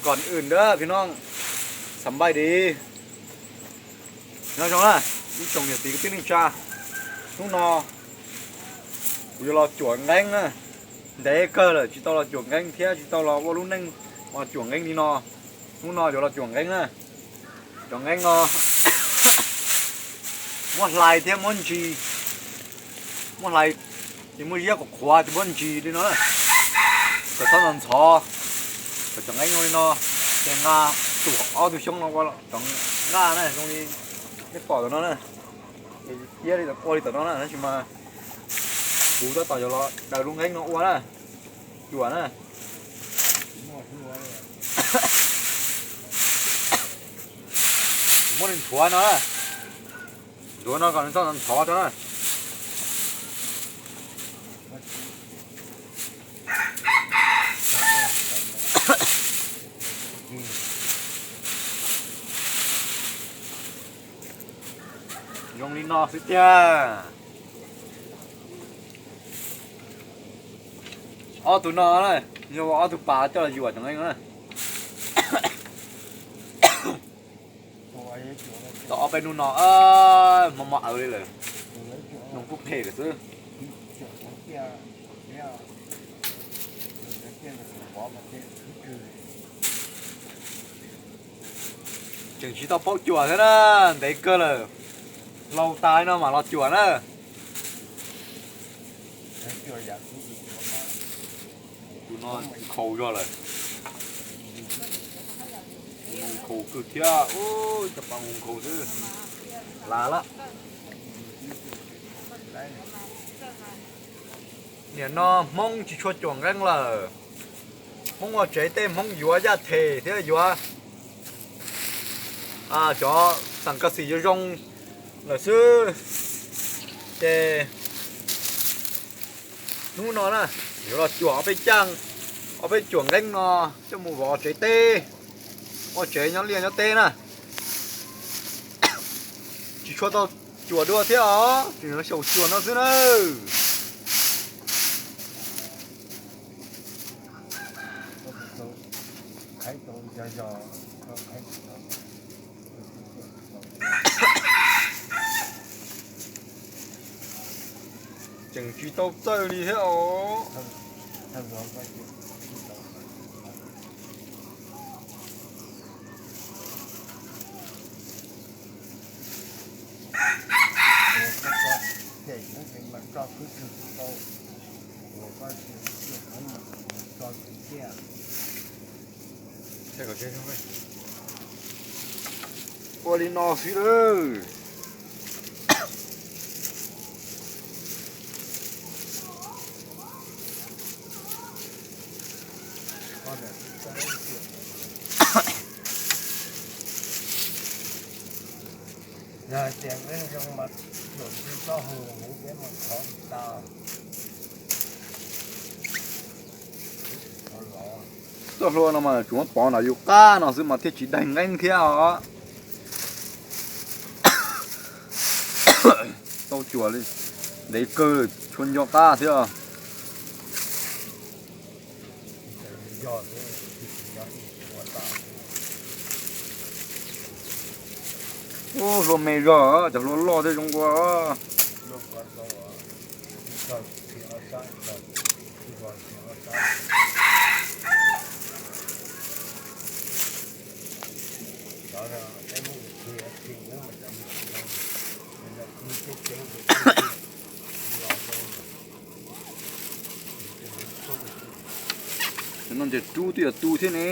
Koom wm ntawd phi no, xam npaij di. Nyob zoo na, ib tsoom niam txiv kwv tij neej tsa, hnub no kuv yuav los cuam nqeeb na. Ntev kawg lawm tsis tau los cuam nqeeb thiab tsis tau los ua lub neej uas cuam nqeeb li no. Hnub no yuav los cuam nqeeb na. Cov nqeeb no muab hlais thiab muab ntsis, muab hlais ces muab ziab qhuav qhuav ces muab ntsis li no na. Kom txhob ntxhov ntxhov, kom cov nqeeb zoo li no, ces nqa tus ob tug xyoob no ua cov nqaj na zoo li nej pom tom no na. Ces ua li tom no na, tab sis mas kuv tab tom yuav los daws lub nqeeb no ua na, cuam na. Muab li nthuav no, nthuav no kom nws txhob ntxhov rau na. Zoo li no xwb tiag. Ob tug no na, yog ob tug pas coj los yuam cov nqeeb no na. Tau ob peb hnub no, mob mob awv li lawm, nws kuj phem lawm xwb. Tseem tsis tau paub cuam thiab na, ntev kawg lawm, laus tas li no mam los cuam na. Tus no nkhaus zog lawm, nkhaus kawg thiab, cov pas nkhaus xwb, lav lawm. Nim no Hmoob tsis tshua cuam nqeeb lawm. Hmoob ua tsev tej Hmoob yuav yaj them thiab yuav cov xam kas xim zoo zoo lawm xwb. Ces hnub no na, yuav los cuam ob peb caaj, ob peb cuam nqeeb no coj mus vov tsev teb, ua tsev nyob liaj nyob teb na. Tsis tshua tau cuam dua thiab os, tseem xyaum cuam no xwb nawb. Tseem tsis tau txawj li thiab os. Ua li no xwb lawm. Txoj hlua no mas tsuas muab pov nram yus qab no xwb mas thiaj tsis daig nqeeb thiab os. Tau cuam li, ntev kawg tshua nco qab thiab. Ub, hlua me zog, cov hlua loj thiab zoo ua. Cov no ntshe rub twb yuav tu thiab ne.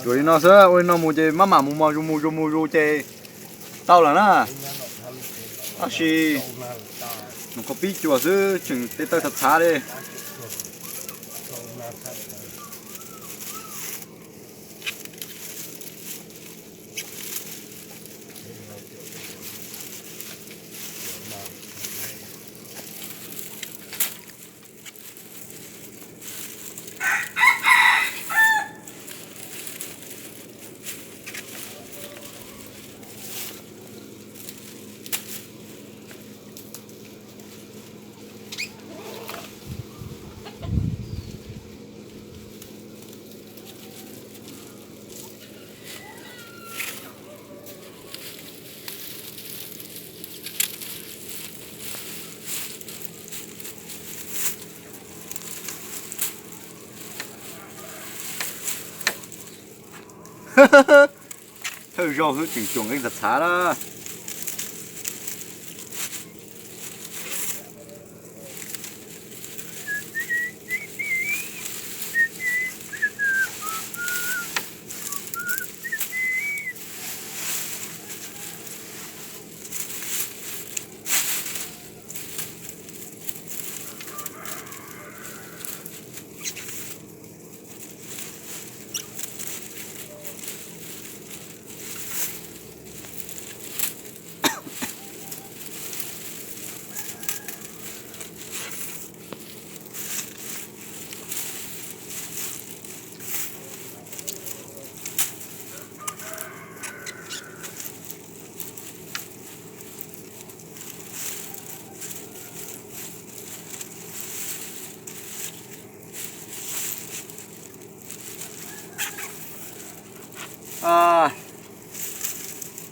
Cuam li no xwb, ua li no mus ces maj mam mus mos zus mus zus mus zus ces tau lawm na. Tab sis nws qhov pib cuam xwb tseem tej tawj txhav txhav li. Thawj zaug xwb tseem cuam nqeeb txhav txhav na.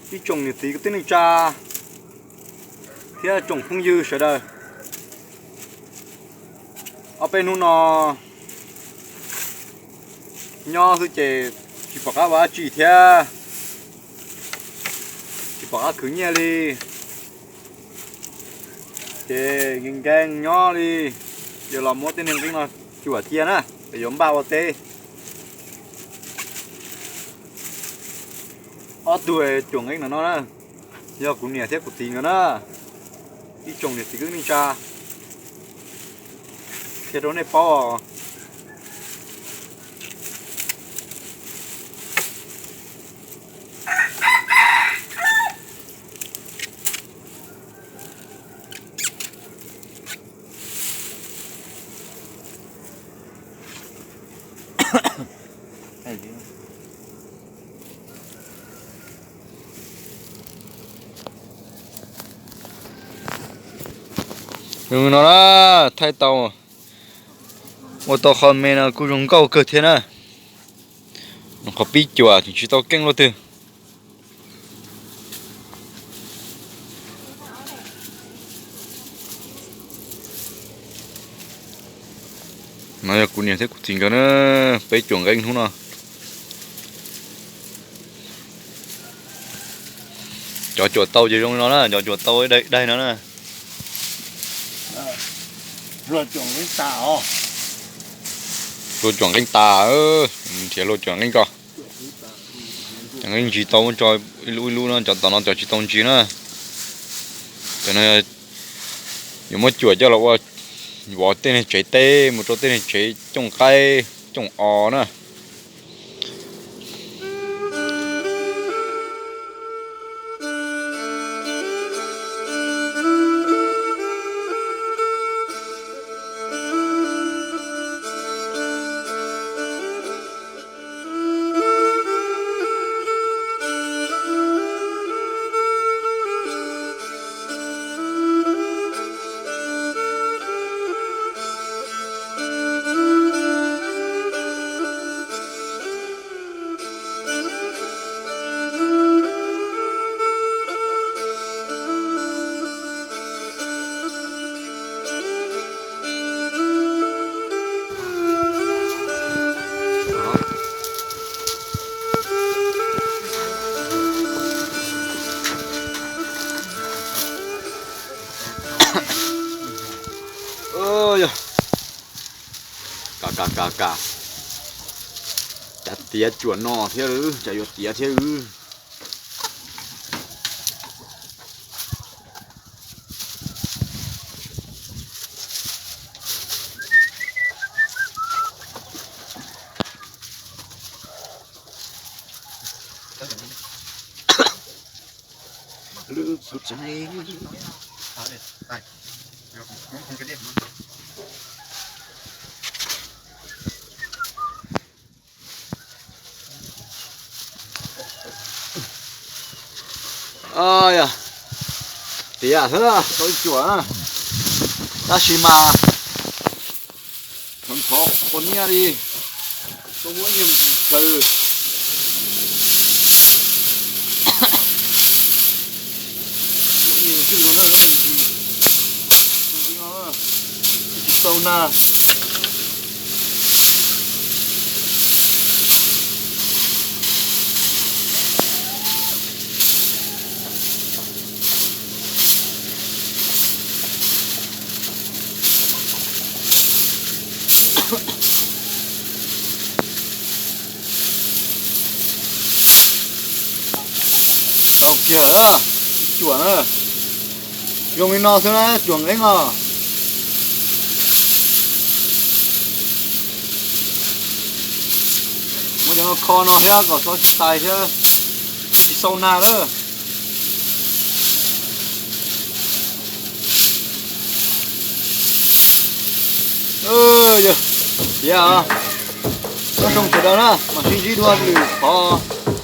Ib tsoom niam txiv kwv tij neej tsa thiab tsoom phooj ywg sawv daws, ob peb hnub no nyob xwb ces tsis pom qab ua dab tsi thiab, tsis pom qab khwv nyiaj li, ces nkees nkees nyob li, yuav los muab tej niag nqeeb no cuam cia na, yuav npaj ua teb. Ob tug cuam nqeeb no no na, yog kuv niam thiab kuv txiv nkawd na, ib tsoom niam txiv kwv tij neej tsa, qhia rau nej paub os. No na, thaij tau ua tau qho me no kuj zoo nkauj kawg thiab na. Qhov pib cuam tseem tsis tau keej luaj twg. No yog kuv niam thiab kuv txiv nkawd na, peb cuam nqeeb hnub no. Cov cuam tau ces zoo li no na, cov cuam tau daig daig no na. Luag cuam nqeeb tas, nrhiav luag cuam nqeeb ko. Cov nqeeb ntsis tau muab tso ib lub ib lub no, cov tom no cov tsis tau ntsis na. Cov no yuav muab cuam coj los ua vov tej niag tsev teb mus rau tej niag tsev cooj qaib cooj os na. Yog, ka ka ka ka, cas tiav cuam no thiab, cas yuav tiav thiab. Yog, tiav xwb tau ib cuam, tab sis mas khov khov qhov nyiaj li, tau muab nyiaj mus khaws. Muab nyiaj xwb ua na, tsis tau na. Kiag na, ib cuam na. Zoo li no xwb na, cuam nqeeb os. Muab cov no kho no thiab kom xov tsis tais thiab, tsis xau nag lawm. Yog, yog, nyob zoo sawv daws na, mam sib ntsib dua lwm qhov.